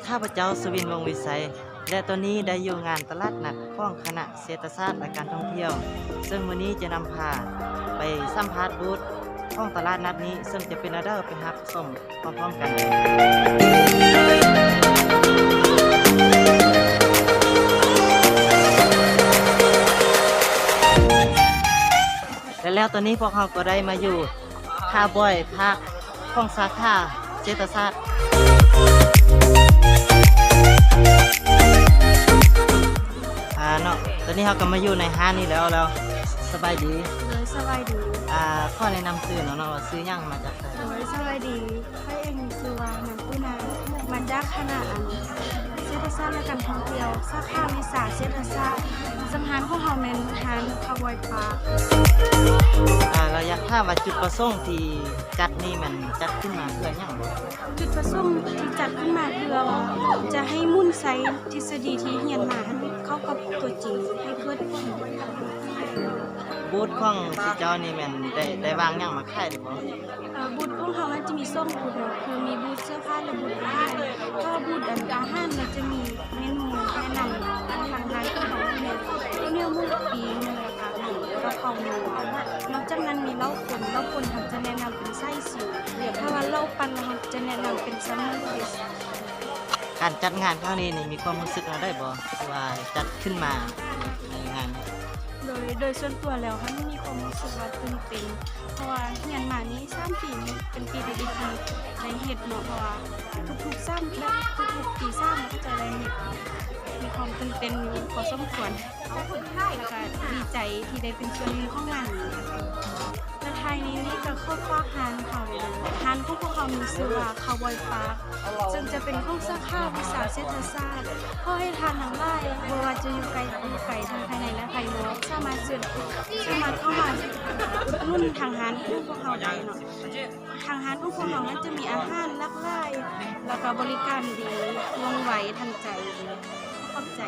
ຂ້າພະເຈົ້າ ສະວິນ ວົງວິໄຊ ແລະ ຕອນນີ້ໄດ້ຢູ່ງານຕະຫຼາດນັດຂອງຄະນະເສດຖະສາດ ແລະ ການທ່ອງທ່ຽວ, ເຊິ່ງມື້ນີ້ຈະນຳພາໄປສຳພາດບູດຂອງຕະຫຼາດນັດນີ້ ເຊິ່ງຈະເປັນແນວໃດ ໄປຮັບຊົມ ພ້ອມໆກັນ. ແລະ ແລ້ວຕອນນີ້ພວກເຮົາກໍໄດ້ມາຢູ່ຄາວບອຍພາກຂອງສາຂາເສດຖະສາດ. ອາ ເນາະ ຕອນນີ້ເຮົາກໍມາຢູ່ໃນຮ້ານນີ້ແລ້ວ ແລ້ວ ສະບາຍດີ. ໂດຍ ສະບາຍດີ. ອາ ຂໍແນະນຳຊື່ເນາະ ວ່າຊື່ຫຍັງ ມາຈາກໃສ? ໂດຍ ສະບາຍດີ. ຂ້ອຍເອງຊື່ວ່າ ນາງ ປູນາ ມາຈາກຄະນະອັນເສດຖະສາດ ແລະ ການທ່ອງທ່ຽວ ສາຂາວິຊາເສດຖະສາດ. ສຳພັນຂອງເຮົາແມ່ນຮ້ານຄາວບອຍປາ. ອາ ລະຢາກຖາມວ່າຈຸດປະສົງທີ່ຈັດນີ້ແມ່ນຈັດຂຶ້ນມາເພື່ອຫຍັງ? ຈຸດປະສົງທີ່ຈັດຂຶ້ນມາເພື່ອຈະໃຫ້ໝູນໃຊ້ທິດສະດີທີ່ຮຽນມາຫັ້ນເຂົ້າກັບຕົວຈິງໃຫ້ເກີດ. ບູດຂອງເຈົ້ານີ້ແມ່ນໄດ້ ໄດ້ວາງຫຍັງມາຂາຍຫຼືບໍ່? ເອີ ບູດຂອງເຮົາຫັ້ນຈະມີສອງບູດເນາະ ຄືມີບູດເສື້ອຜ້າ ແລະ ບູດອາຫານ. ຖ້າບູດອັນອາຫານລະຈະມີເມນູແນະນຳທາງຮ້ານຂອງເຮົາແມ່ນເຂົ້າໜຽວໝູປີ້ງ ແລ້ວກະໝູກະເພົານົວ. ນອກຈາກນັ້ນມີເຫຼົ້າຂົນ ເຫຼົ້າຂົນເຮົາຈະແນະນຳເປັນໄຊຊິວ ຖ້າວ່າເຫຼົ້າປັ່ນເຮົາຈະແນະນຳເປັນຊັມເມີເຟສ. ການຈັດງານຄັ້ງນີ້ນີ້ມີຄວາມຮູ້ສຶກແນວໃດບໍ່ ທີ່ວ່າຈັດຂຶ້ນມາໃນງານ? ໂດຍ ໂດຍສ່ວນຕົວແລ້ວ ເຮົາມີຄວາມຮູ້ສຶກວ່າຕື່ນເຕັ້ນ ເພາະວ່າຮຽນມານີ້ສາມປີນີ້ເປັນປີທຳອິດທີ່ໄດ້ເຮັດເນາະ ເພາະວ່າທຸກໆສາມ ແບບທຸກໆປີສາມເຮົາກໍຈະໄດ້ເຮັດ ມີຄວາມຕື່ນເຕັ້ນຢູ່ພໍສົມຄວນ ແລ້ວກໍດີໃຈທີ່ໄດ້ເປັນສ່ວນໜຶ່ງຂອງງານນີ້. ແລະ ທ້າຍນີ້ນີ້ກໍຂໍຝາກຮ້ານເຮົາໄດ້ເດີ ຮ້ານຂອງພວກເຮົາມີຊື່ວ່າ ຄາວບອຍປາກ ເຊິ່ງຈະເປັນຂອງສາຂາວິຊາເສດຖະສາດ. ຂໍໃຫ້ທ່ານທັງຫຼາຍ ບໍ່ວ່າຈະຢູ່ໃກ້ຢູ່ໄກ ທັງພາຍໃນ ແລະ ພາຍນອກ ສາມາດເຊີນ ສາມາດເຂົ້າມາອຸດໜູນທາງຮ້ານຂອງພວກເຮົາໄດ້ເນາະ. ທາງຮ້ານຂອງພວກເຮົານັ້ນຈະມີອາຫານຫຼາກຫຼາຍ ແລ້ວກໍບໍລິການດີ ວ່ອງໄວ ທັນໃຈ. ຂອບໃຈ.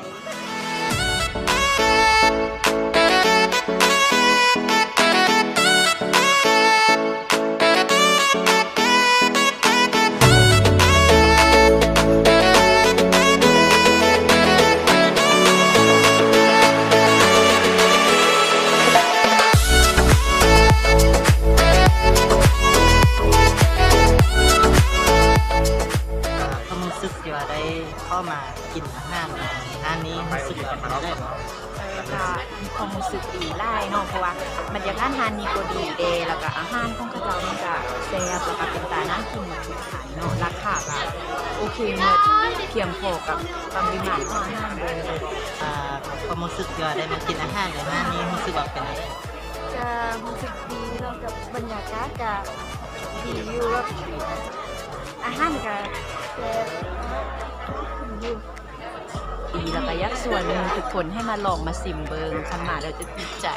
ຄວາມຮູ້ສຶກທີ່ວ່າໄດ້ເຂົ້າມາກິນອາຫານຮ້ານນີ້ ຮູ້ສຶກວ່າເປັນຈັ່ງໃດ? ເອີ ກະມີຄວາມຮູ້ສຶກດີຫຼາຍເນາະ ເພາະວ່າບັນຍາກາດຮ້ານນີ້ກໍດີແດ່ ແລ້ວກະອາຫານຂອງເຂົາເຈົ້ານີ້ກະແຊບ ແລ້ວກະເປັນຕາໜ້າກິນຫຼາຍເນາະ ລາຄາກະໂອເຄໝົດ ພຽງພໍກັບປະລິມານຂອງອາຫານເລີຍ. ອາ ຄວາມຮູ້ສຶກທີ່ວ່າໄດ້ມາກິນອາຫານໃນຮ້ານນີ້ ຮູ້ສຶກວ່າເປັນຈັ່ງໃດ? ກະຮູ້ສຶກດີເນາະ ກັບບັນຍາກາດກະດີຢູ່ ແບບອາຫານກະແຊບຢູ່ ດີ ແລ້ວກະຢາກຊວນທຸກຄົນໃຫ້ມາລອງມາຊິມເບິ່ງ ຄັນມາແລ້ວຈະຕິດໃຈ.